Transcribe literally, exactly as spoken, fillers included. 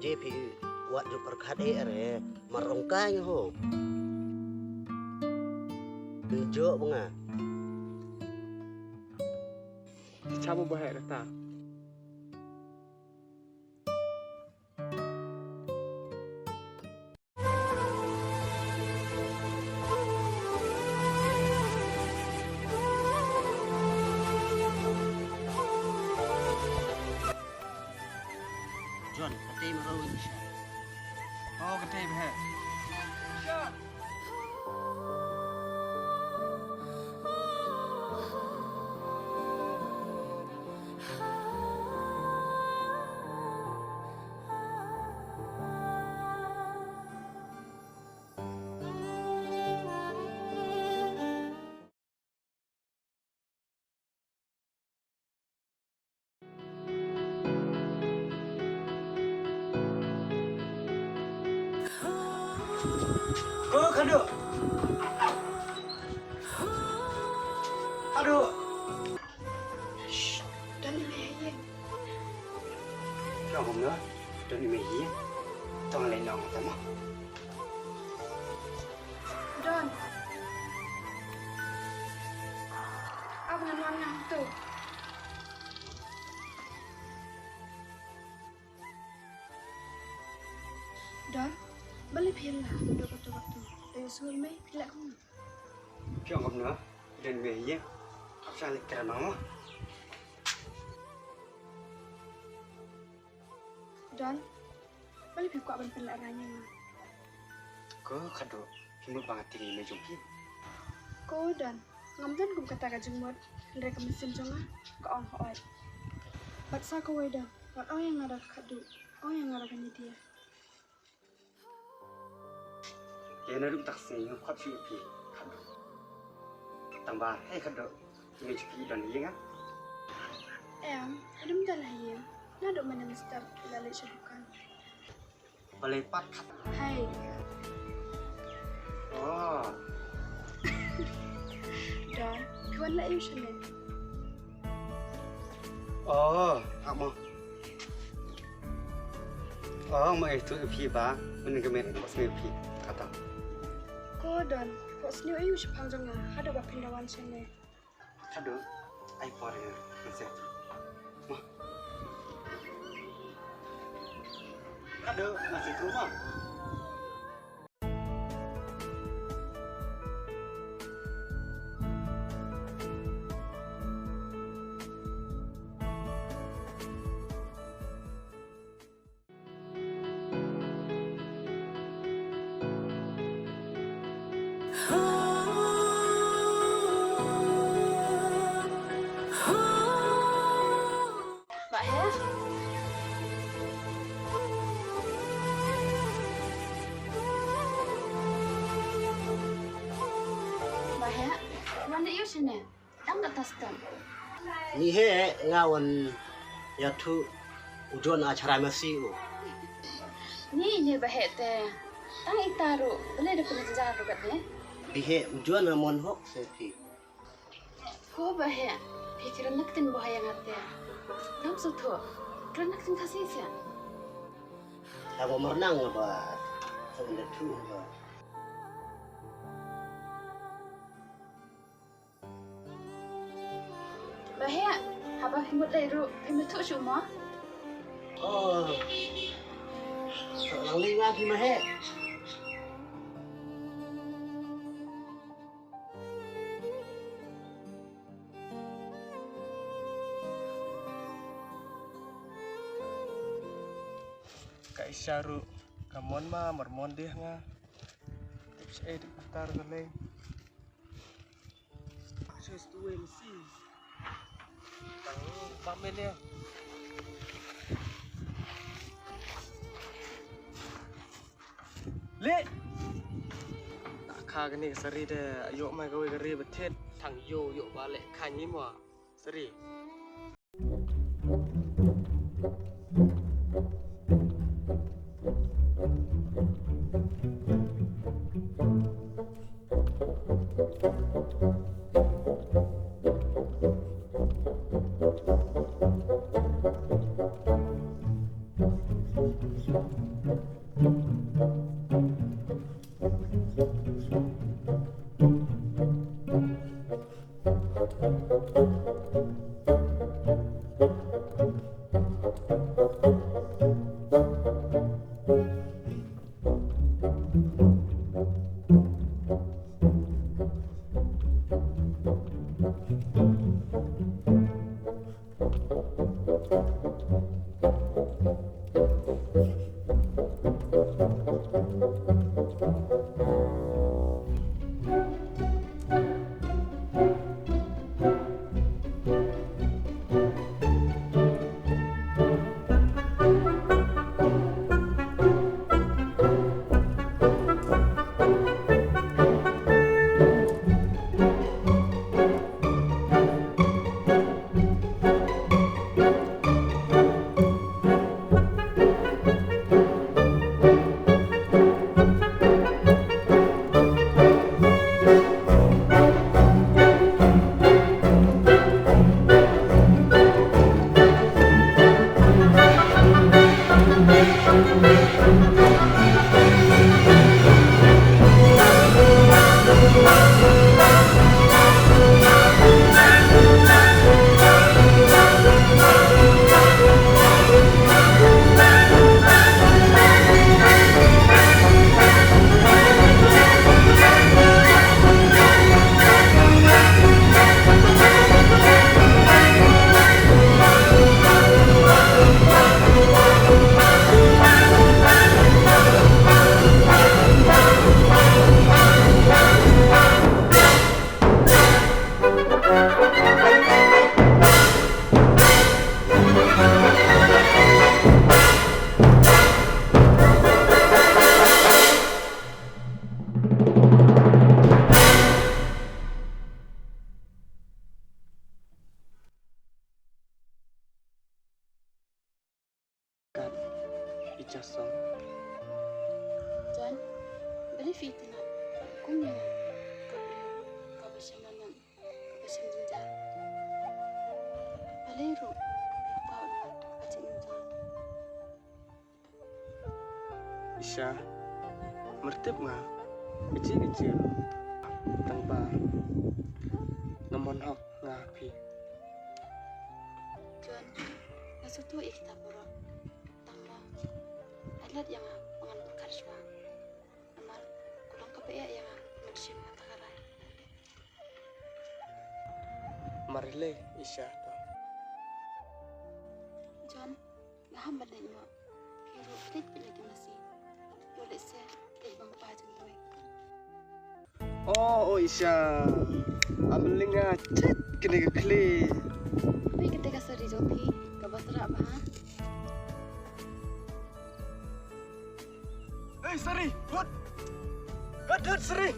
Te phi wat ju pyrkhat eh re, marong kai nga ho. Njo ba nga. Chamo ba hek ta. John, ka tei marwei ngi sha. Oh, ka tei bha. Ko khaduk. Khaduk. Shh, don i mei ha ïing. Don kumno? Don i mei ha ïing. Tong lei nong tama. Don. Ap ngan wan ngan tu. Don, balei phi la duk katu katu? Te ïoh sngewbha mei phi la kumno? Phi ong kumno? Don mei ïa. Ap sha leit kren nang mo. Don, balei phi kwah ban pynlehrain ïa nga? Ko khaduk, phi mut ba nga tieng ïa i mei jong phi? Ko Don, ngam don kum kata ka jingmut, hynrei ka mynsiem jong nga ka ong hooid. Bad sa kawei Don, wat ong ïa nga da ka khaduk, ong ïa nga da ka Nidia. Ïa naduh mynta ka sngi ngam kwah shuh ïa phi khaduk. Tang ba hei khaduk, i mei jong phi i don ha ïing ah? Em, i don ha ïing. Naduh mynne mynstep i la leit sha dukan. Balei pat khaduk? Hei. Oh. Don, phi wan leh aïu shane? Oh, ha mo. Oh, ma ïathuh ïa phi ba mynne ka miet kwah sniew ïa phi kata. Ko Don, kwah sniew aïu shaphang jong nga haduh ba phin da wan shane? Khaduk, ai por ïa nga, ngan sa ïathuh. Mo. Khaduk, ngan sa ïathuh mo. Bah Heh. Bah Heh, wan da aïu shane? Dang da ta step. Ngi heh nga wan ïathuh u John a sharai masi u. Ngi ne Bah Heh te. Tang ita ruh, balei da pynjah ruh kat ne? Bi heh u John a mon hok se phi. Ko Bah Heh, phi kren na ka ktien Bah Heh ïa nga te. Ngam sngewthuh. Kren na ka ktien Khasi se. Haba mar nang ba sa ynda thuh ba. Bah Heh, haba phi mut leit ruh, phim ïathuh shuh mo? Oh. Sa lang leit nga phi Bah Heh. Ka Aisha ruh ka mon ma mar mon dih nga. Tip shaei dei kata ruh ka lei. Just the way we see. Tang ba men ïa. Leh. Ta kha kane ka sari de, ïoh mai kawei ka ri ba thied. Tang ïoh ïoh ba leh kha ngi mo. Sari. Kat i Jasong. John, balei phi itynnad? Kum ïa nga ka briew kaba shem lyngngoh, kaba shem jynjar. Balei ruh phi kwah ban mad ka jingim jong nga? Isha, mar tip nga, kajih kajih, tang ba ngam mon hok nga ha phi. John, nga sngewthuh ïa kita baroh, tang ba ai lad ïa nga ba ngan pyrkhat shuwa. Namar ka long kaba eh ïa nga ban shim kata ka rai. Mar lei Isha to. John, nga ham ban leit noh. Phi ruh phi leit phi leit ïa masi. Ïoh lehse phi leit bam pa jingduwai. Oh, oh Isha. Am lynga chet kane ka khlieh. Phi kata ka sari jong phi kaba srah bha. Hey Sari, hut. Hut, hut Sari.